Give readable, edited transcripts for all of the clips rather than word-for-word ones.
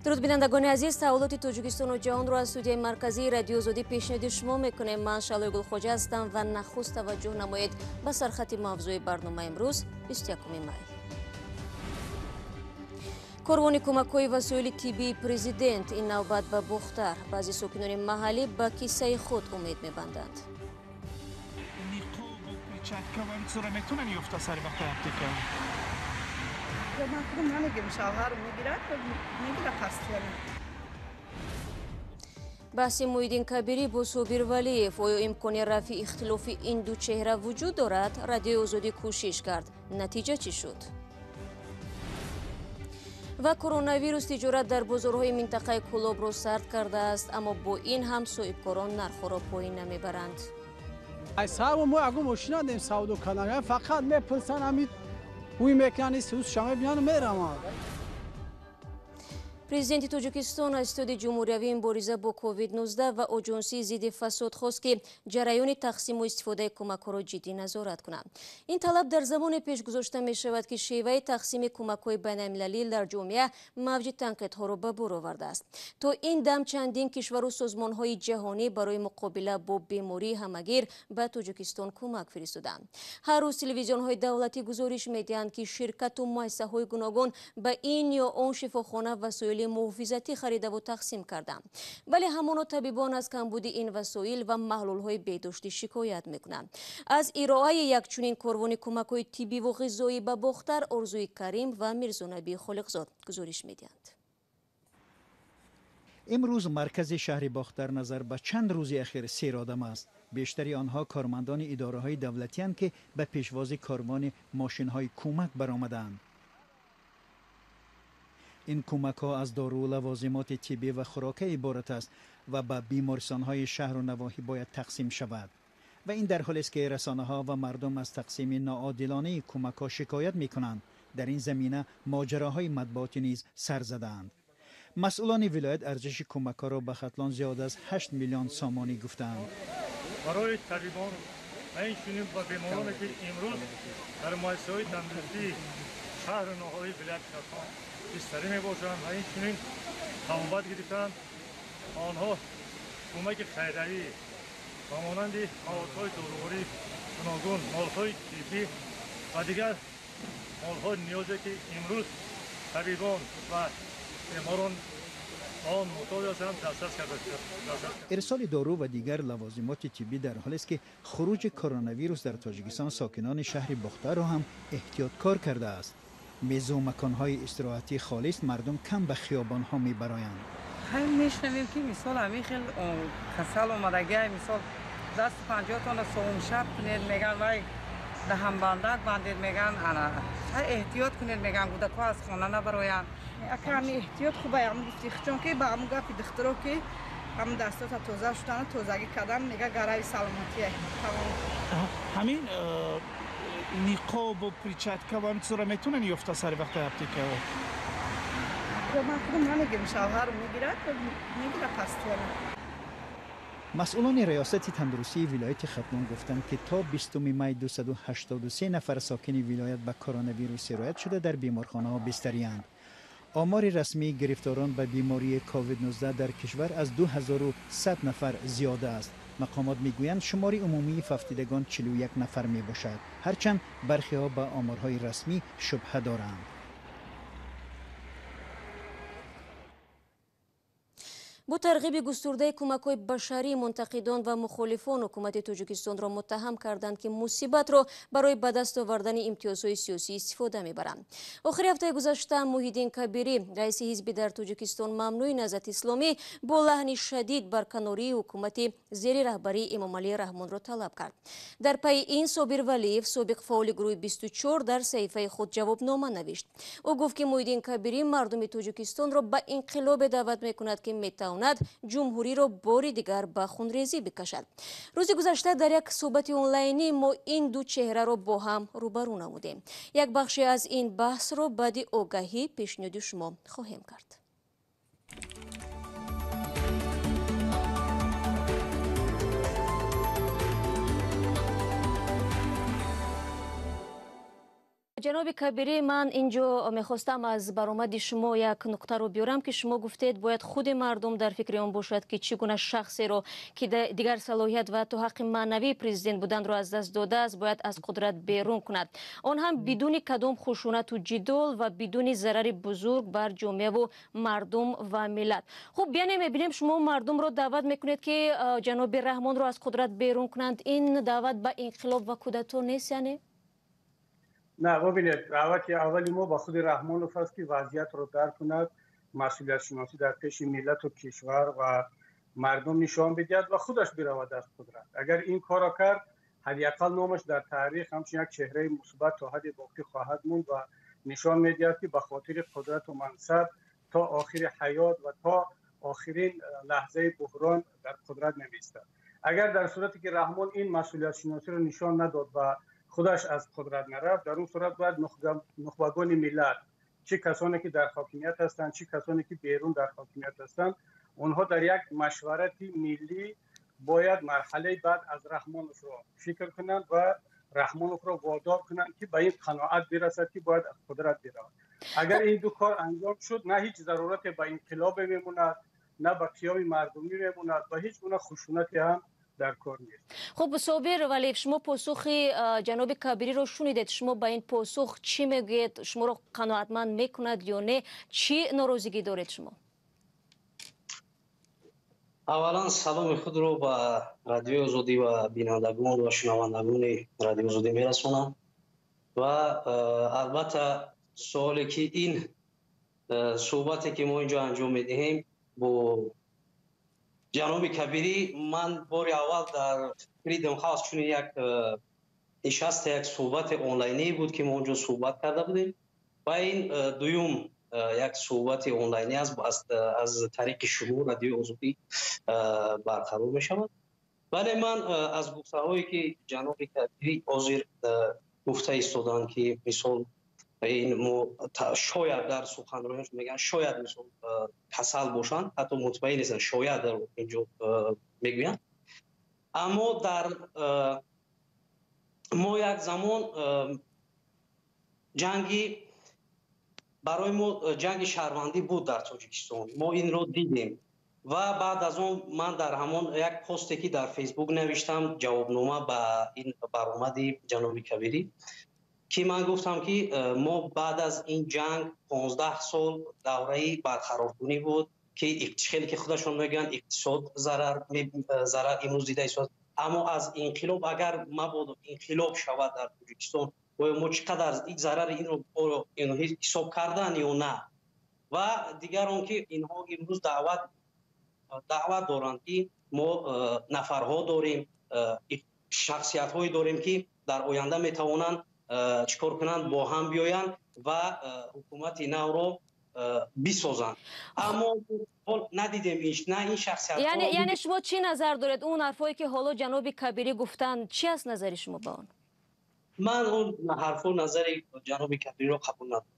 Дуруд бинандагони азиз, таҳаввулоти Тоҷикистону ҷаҳонро аз студияи марказии Радиои Озодӣ пешниҳоди шумо мекунем. Ман Шаҳлои Гулхоҷа ҳастам ва нахуст таваҷҷӯҳ намоед ба сархати мавзӯи барнома имрӯз 21 май. Корвони кӯмакҳои васоили тиббии президент ин навбат ба Бохтар. Баъзе сокинони маҳаллӣ ба киссаи худ умед мебанданд. Ниқобу перчатка ва чизро метавонанд ёфта сари вақти аптека? Ман худам намегирам, шавҳарам мегирад, мегирад пастияна. Баҳси Муҳиддин Кабирӣ бо Собир Валиев. Оё имкони рафъи ихтилофи ин ду чеҳра вуҷуд дорад? Радиои Озодӣ кӯшиш кард. Натиҷа чӣ шуд? Ва коронавирус тиҷорат дар бозорҳои минтақаи Кӯлобро сард кардааст, аммо бо ин ҳам соҳибкорон нархҳоро поин намебаранд. Ай сармо мо ягон мошина дем савдо кардан, фақат мепурсанд ҳамин ӯй мекунанд, сӯсша мебинанд, мераванд. Президенти Тоҷикистон аз Иттиҳоди Ҷумҳуриявии мубориза бо COVID-19 ва Оҷонсии зидди фасод хост, ки ҷараёни тақсиму истифодаи кӯмакҳоро ҷиддӣ назорат кунанд. Ин талаб дар замоне пеш гузошта мешавад, ки шеваи тақсими кӯмакҳои байналмилалӣ дар ҷомеа мавҷи танқидҳоро ба бор овардааст. То ин дам чандин кишвару созмонҳои ҷаҳонӣ барои муқобила бо бемории ҳамагир ба Тоҷикистон кӯмак фиристоданд. Ҳар рӯз телевизионҳои давлатӣ гузориш медиҳанд, ки ширкату муассисаҳои гуногун ба ин ё он шифохона васоили муҳофизатӣ харидаву тақсим карданд. Вале ҳамоно табибон аз камбуди ин васоил ва маҳлулҳои беҳдоштӣ шикоят мекунанд. Аз ироаи як чунин корвони кӯмакҳои тиббиву ғизоӣ ба Бохтар Орзуи Карим ва Мирзонабӣ Холиқзод гузориш медиҳанд. Имрӯз маркази шаҳри Бохтар назар ба чанд рӯзи ахир серодам аст. Бештари онҳо кормандони идораҳои давлатиянд, ки ба пешвози корвони мошинҳои кӯмак баромадаанд. Ин кӯмакҳо аз дору, лавозимоти тиббӣ ва хӯрока иборат аст ва ба бемористонҳои шаҳру навоҳӣ бояд тақсим шавад. Ва ин дар ҳолест, ки расонаҳо ва мардум аз тақсими ноодилонаи кӯмакҳо шикоят мекунанд. Дар ин замина моҷароҳои матбуотӣ низ сар задаанд. Масъулони вилоят арзиши кӯмакҳоро ба Хатлон зиёд аз 8 миллион сомонӣ гуфтаанд. Барои табибон ва инчунин ба бемороне, ки имрӯз дар муассисаҳои тандурустии шаҳру ноҳияи вилояти Хатлон бистарӣ мебошанд ва инчунин табобат гирифтанд, онҳо кӯмаки хайравӣ ба монанди маводҳои доруворӣ гуногун, молҳои тиббӣ ва дигар молҳои ниёзе, ки имрӯз табибон ва беморон он муҳтоҷ ҳастанд, дастрас карда шудааст. Ирсоли дору ва дигар лавозимоти тиббӣ дар ҳолест, ки хуруҷи коронавирус дар Тоҷикистон сокинони шаҳри Бохтарро ҳам эҳтиёткор кардааст. Мезу маконҳои истироҳатӣ холист, мардум кам ба хиёбонҳо мебароянд. Ҳай мешнавем, ки мисол ҳамин хел касал омадагиай, мисол дасту панҷоҳтона совуншаб кунед меган, вай даҳанбандак бандед меган, ана ҳай эҳтиёт кунед меган, кӯдакҳо аз хона набароянд. Ака ҳами эҳтиёт хубай, ҳам гуфти чунки ба ҳамун гапи духтуро, ки ҳам дастота тоза шудану тозагӣ кардан мега гарави саломатие. Ҳамин ниқобу перчатка ва чизро метавонанд ёфта сари вақти аптека? Ман худам намегирам, шавҳарам мегирад, мегирад пастияна. Масъулони риёсати тандурустии вилояти Хатлон гуфтанд, ки то 20 май 283 нафар сокини вилоят ба коронавирус сироят шуда дар беморхонаҳо бистариянд. Омори расмии гирифторон ба бемории COVID-19 дар кишвар аз 2100 нафар зиёда аст. Мақомот мегӯянд, шумори умумии фавтидагон 41 нафар мебошад. Ҳарчанд бархеҳо ба оморҳои расмӣ шубҳа доранд. Бо тарғиби густурдаи кӯмакҳои башарӣ мунтақидон ва мухолифон ҳукумати Тоҷикистонро муттаҳам карданд, ки мусибатро барои ба даст овардани имтиёзҳои сиёсӣ истифода мебаранд. Охири ҳафтаи гузашта Муҳиддин Кабирӣ, раиси ҳизби дар Тоҷикистон мамнӯи Наҳзати Исломӣ, бо лаҳни шадид барканории ҳукумати зери раҳбарии Эмомалӣ Раҳмонро талаб кард. Дар пайи ин Собир Валиев, собиқ фаъоли гурӯҳи 24, дар саҳифаи худ ҷавобнома навишт. Ӯ гуфт, ки Муҳиддин Кабирӣ мардуми Тоҷикистонро ба инқилобе даъват мекунад, ки метавонад ҷумҳуриро бори дигар ба хунрезӣ бикашад. Рӯзи гузашта дар як суҳбати онлайнӣ мо ин ду чеҳраро бо ҳам рӯбарӯ намудем. Як бахше аз ин баҳсро баъди огаҳӣ пешниҳоди шумо хоҳем кард. Ҷаноби Кабирӣ, ман инҷо мехостам аз баромади шумо як нуқтаро биёрам, ки шумо гуфтед бояд худи мардум дар фикри он бошад, ки чӣ гуна шахсеро, ки дигар салоҳият ва ҳатто ҳаққи маънавии президент буданро аз даст додааст, бояд аз қудрат берун кунад. Он ҳам бидуни кадом хушунату ҷидол ва бидуни зарари бузург бар ҷомеаву мардум ва миллат. Хуб, яъне мебинем шумо мардумро даъват мекунед, ки ҷаноби Раҳмонро аз қудрат берун кунанд. Ин даъват ба инқилоб ва кудато нест, яъне? Не, бубинед, даъвати аввали мо ба худи Раҳмонов аст, ки вазъиятро дарк кунад, масъулиятшиносӣ дар пеши миллату кишвар ва мардум нишон бидиҳад ва худаш биравад аз қудрат. Агар ин корро кард, ҳадди ақал номаш дар таърих ҳамчун як чеҳраи мусбат то ҳадди боқӣ хоҳад монд ва нишон медиҳад, ки ба хотири қудрату мансаб то охири ҳаёт ва то охирин лаҳзаи буҳрон дар қудрат намеистад. Агар дар сурате ки Раҳмон ин масъулиятшиносиро нишон надод ва худаш аз қудрат нарафт, дар он сурат бояд нухбагони миллат, чӣ касоне ки дар ҳокимият ҳастанд, чӣ касоне ки берун дар ҳокимият ҳастанд, онҳо дар як машварати миллӣ бояд марҳалаи баъд аз Раҳмоновро фикр кунанд ва Раҳмоновро водор кунанд, ки ба ин қаноат бирасад, ки бояд аз қудрат биравад. Агар ин ду кор анҷом шуд, на ҳеҷ зарурате ба инқилобе мемонад, на ба қиёми мардумӣ мемонад ва ҳеҷ гуна хушунате ҳам дар кор нест. Хуб, Собир Валиев, шумо посухи ҷаноби Кабириро шунидед. Шумо ба ин посух чӣ мегӯед? Шуморо қаноатманд мекунад ё не? Чӣ норозигӣ доред шумо? Аввалан саломи худро ба Радиои Озодӣ ва бинандагон ва шунавандагони Радиои Озодӣ мерасонам ва албатта суоле ки ин суҳбате ки мо инҷо анҷом медиҳем бо ҷаноби Кабирӣ, ман бори аввал дар Freedom House чунин як нишаста, як суҳбати онлайнӣ буд, ки мо онҷо суҳбат карда будем ва ин дуюм як суҳбати онлайнӣ аст, аз тариқи шумо Радиои Озодӣ барқарор мешавад. Вале ман аз гуфтаҳое ки ҷаноби Кабирӣ ҳозир гуфта истоданд, ки мисол ин мо шояд дар суханрониаш мегӯянд, шояд мисол касал бошанд, ҳатто мутмаин нестанд, шояд дар инҷо мегӯянд. Аммо дар мо як замон ҷанги барои мо ҷанги шаҳрвандӣ буд дар Тоҷикистон, мо инро дидем ва баъд аз он ман дар ҳамон як посте ки дар Фейсбук навиштам, ҷавобнома ба ин баромади ҷаноби Кабирӣ, ки ман гуфтам, ки мо баъд аз ин ҷанг 15 сол давраи барқароркунӣ буд, ки хеле ки худашон мегӯянд иқтисод зарар имрӯз дида истод. Аммо аз инқилоб агар мабодо инқилоб шавад дар Тоҷикистон, оё мо чӣ қадар зарари инро ҳисоб кардан ё на? Ва дигар он ки инҳо имрӯз даъват доранд, ки мо нафарҳо дорем, шахсиятҳое дорем, ки дар оянда метавонанд чӣ кор кунанд, бо ҳам биёянд ва ҳукумати навро бисозанд. Аммо надидем на ин шахсиятҳо. Яъне шумо чӣ назар доред? Он ҳарфҳое ки ҳоло ҷаноби Кабирӣ гуфтанд, чӣ аст назари шумо ба он? Ман он ҳарфу назари ҷаноби Кабириро қабул надорам.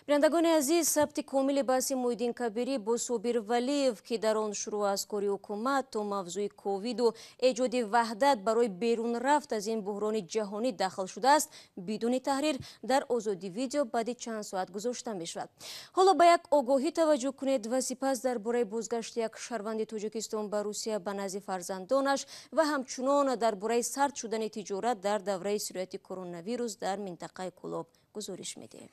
Бинандагони азиз, сабти комили баҳси Муҳиддин Кабирӣ бо Собир Валиев, ки дар он шурӯъ аз кори ҳукумат то мавзӯи ковиду эҷоди ваҳдат барои берун рафт аз ин буҳрони ҷаҳонӣ дахл шудааст, бидуни таҳрир дар Озодӣ видео баъди чанд соат гузошта мешавад. Ҳоло ба як огоҳӣ таваҷҷӯҳ кунед ва сипас дар бораи бозгашти як шаҳрванди Тоҷикистон ба Русия ба назди фарзандонаш ва ҳамчунон дар бораи сард шудани тиҷорат дар давраи сирояти коронавирус дар минтақаи Кӯлоб гузориш медиҳем.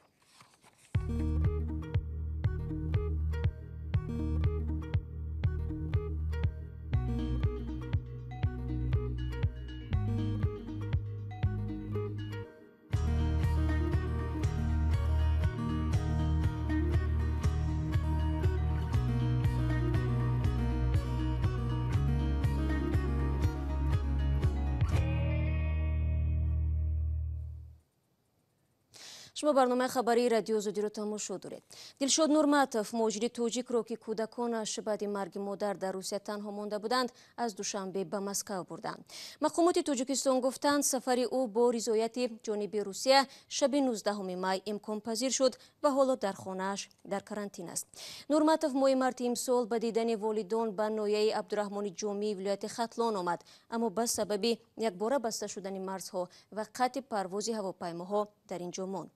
Шумо барномаи хабарии Радио Озодиро тамошо доред. Дилшод Нурматов, муҳоҷири тоҷикро, ки кӯдаконаш баъди марги модар дар Русия танҳо монда буданд, аз Душанбе ба Москав бурданд. Мақомоти Тоҷикистон гуфтанд, сафари ӯ бо ризояти ҷониби Русия шаби 19 май имконпазир шуд ва ҳоло дар хонааш дар карантин аст. Нурматов моҳи марти имсол ба дидани волидон ба ноҳияи Абдураҳмони Ҷомии вилояти Хатлон омад, аммо ба сабаби якбора баста шудани марзҳо ва қатъи парвози ҳавопаймоҳо дар ин ҷо монд.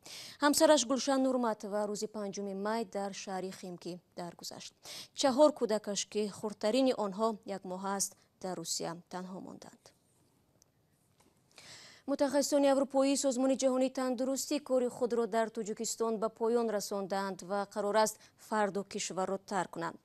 Ҳамсараш Гулшан Нурматова рӯзи 5 май дар шаҳри Химки даргузашт. 4 кӯдакаш, ки хурдтарини онҳо 1 моҳ аст, дар Русия танҳо монданд. Мутахассисони Аврупоии Созмони ҷаҳонии тандурустӣ кори худро дар Тоҷикистон ба поён расондаанд ва қарор аст фарду кишварро тарк кунанд.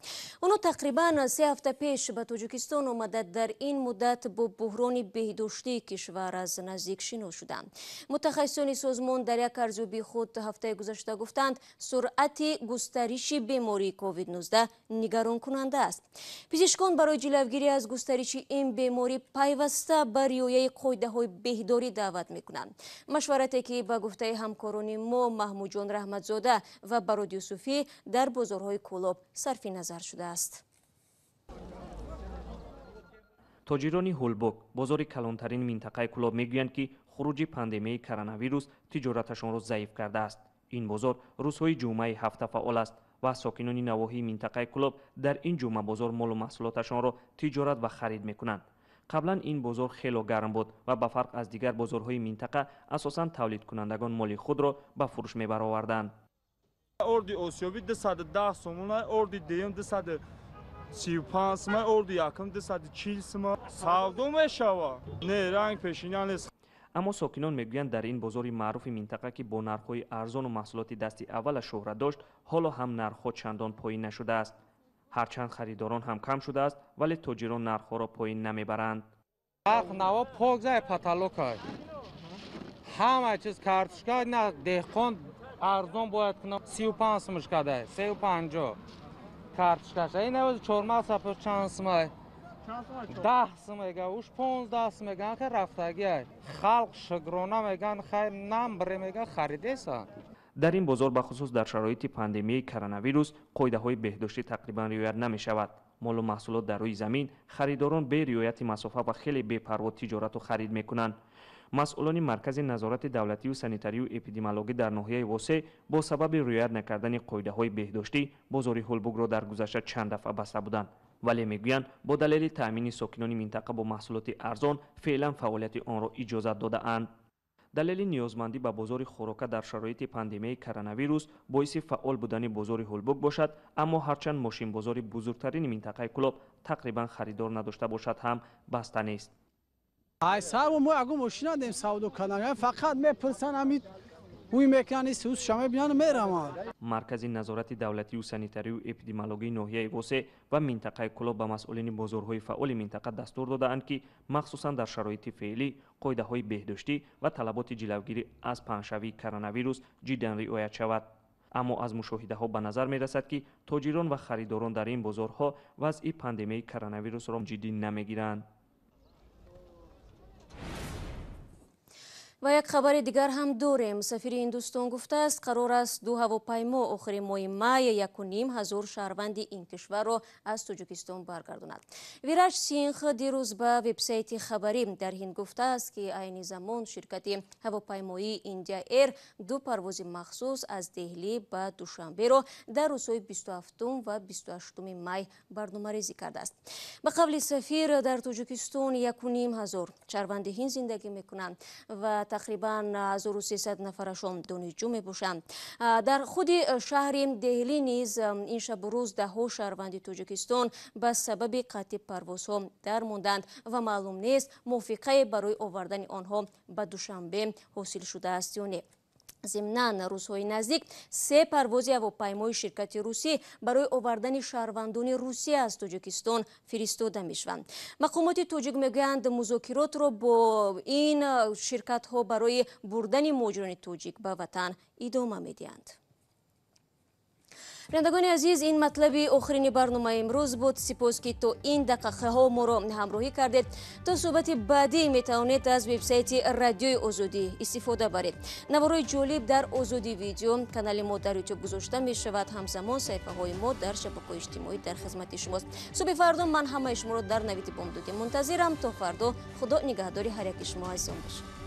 Онҳо тақрибан 3 ҳафта пеш ба Тоҷикистон омада, дар ин муддат бо буҳрони беҳдоштии кишвар аз наздик шинос шуданд. Мутахассисони созмон дар як арзёбии худ ҳафтаи гузашта гуфтанд, суръати густариши бемории COVID-19 нигаронкунанда аст. Пизишкон барои ҷилавгирӣ аз густариши ин беморӣ пайваста ба риояи қоидаҳои беҳдорӣ даъват мекунанд. Машварате ки ба гуфтаи ҳамкорони мо Маҳмудҷон Раҳматзода ва Барод Юсуфӣ дар бозорҳои Кӯлоб сарфи назар шудааст. Тоҷирони Ҳулбук, бозори калонтарин минтақаи Кӯлоб, мегӯянд, ки хуруҷи пандемияи коронавирус тиҷораташонро заиф кардааст. Ин бозор рӯзҳои ҷумъаи ҳафта фаъол аст ва сокинони навоҳии минтақаи Кӯлоб дар ин ҷумъабозор молу маҳсулоташонро тиҷорат ва харид мекунанд. Қаблан ин бозор хело гарм буд ва ба фарқ аз дигар бозорҳои минтақа асосан тавлидкунандагон моли худро ба фурӯш мебароварданд. Орди осиёбӣ 210 сомона, орди дуюм 235 сомон, орди якум 240 сомон. Савдо мешавад. Не, ранг пешина нест. Аммо сокинон мегӯянд, дар ин бозори маъруфи минтақа, ки бо нархҳои арзону маҳсулоти дасти аввала шӯҳрат дошт, ҳоло ҳам нархҳо чандон поин нашудааст. Ҳарчанд харидорон ҳам кам шудааст, вале тоҷирон нархҳоро поин намебаранд. Нарх наво пок зай паталокай. Ҳама чиз картошка на деҳқон арзон бояд кунад. 35 сумаш кадай, 350 картошкаша. Ин навоз чормағз сапо чанд сумай? 10 сум мега, уш 15 сум меган, хай рафтагиай. Халқ шукрона меган, хай нам бире меган, харидеса. Дар ин бозор бахусус дар шароити пандемияи коронавирус қоидаҳои беҳдоштӣ тақрибан риоят намешавад. Молу маҳсулот дар рӯи замин, харидорон бе риояти масофа ва хеле бепарво тиҷорату харид мекунанд. Масъулони Маркази назорати давлатию санитарию эпидемиологӣ дар ноҳияи Восе бо сабаби риоят накардани қоидаҳои беҳдоштӣ бозори Ҳулбукро дар гузашта чанд дафъа баста буданд. Вале мегӯянд, бо далели таъмини сокинони минтақа бо маҳсулоти арзон феълан фаъолияти онро иҷозат додаанд. Далели ниёзмандӣ ба бозори хӯрока дар шароити пандемияи коронавирус боиси фаъол будани бозори Ҳулбук бошад, аммо ҳарчанд мошинбозори бузургтарини минтақаи Кӯлоб тақрибан харидор надошта бошад ҳам баста нест. Ай сармо мо ягон мошина дем савдо кардан, фақат мепурсанд, ҳамин ӯй мекунанд, сусша мебинанд, мераванд. Маркази назорати давлатию санитарию эпидемиологии ноҳияи Восе ва минтақаи Кӯлоб ба масъулини бозорҳои фаъоли минтақа дастур додаанд, ки махсусан дар шароити феълӣ қоидаҳои беҳдоштӣ ва талаботи ҷилавгирӣ аз паҳншавии коронавирус ҷиддан риоят шавад. Аммо аз мушоҳидаҳо ба назар мерасад, ки тоҷирон ва харидорон дар ин бозорҳо вазъи пандемияи коронавирусро ҷиддӣ намегиранд. Ва як хабари дигар ҳам дорем. Сафири Ҳиндустон гуфтааст, қарор аст 2 ҳавопаймо охири моҳи май 1 500 шаҳрванди ин кишварро аз Тоҷикистон баргардонад. Вираҷ Сингх дирӯз ба вебсайти хабарӣ дар Ҳинд гуфтааст, ки айни замон ширкати ҳавопаймоии Индия Эйр 2 парвози махсус аз Деҳлӣ ба Душанберо дар рӯзҳои 27 ва 28 май барномарезӣ кардааст. Ба қавли сафир, дар Тоҷикистон 1 500 шаҳрванди Ҳинд зиндагӣ мекунанд ва тақрибан 1300 нафарашон донишҷӯ мебошанд. Дар худи шаҳри Деҳлӣ низ ин шабу рӯз даҳҳо шаҳрванди Тоҷикистон ба сабаби қатъи парвозҳо дармонданд ва маълум нест мувофиқае барои овардани онҳо ба Душанбе ҳосил шудааст ё не. Зимнан, рӯзҳои наздик 3 парвози ҳавопаймои ширкати русӣ барои овардани шаҳрвандони Русия аз Тоҷикистон фиристода мешаванд. Мақомоти тоҷик мегӯянд, музокиротро бо ин ширкатҳо барои бурдани муҳоҷирони тоҷик ба ватан идома медиҳанд. Бинандагони азиз, ин матлаби охирини барномаи имрӯз буд. Сипос, ки то ин дақиқаҳо моро ҳамроҳӣ кардед. То суҳбати баъдӣ метавонед аз вебсайти Радиои Озодӣ истифода баред. Наворҳои ҷолиб дар Озодӣ Видео, канали мо дар Ютуб гузошта мешавад. Ҳамзамон саҳифаҳои мо дар шабакаҳои иҷтимоӣ дар хизмати шумост. Субҳи фардо ман ҳамаи шуморо дар Навиди Бомдодӣ мунтазирам. То фардо, Худо нигаҳдори ҳар яки шумо азизон бошад.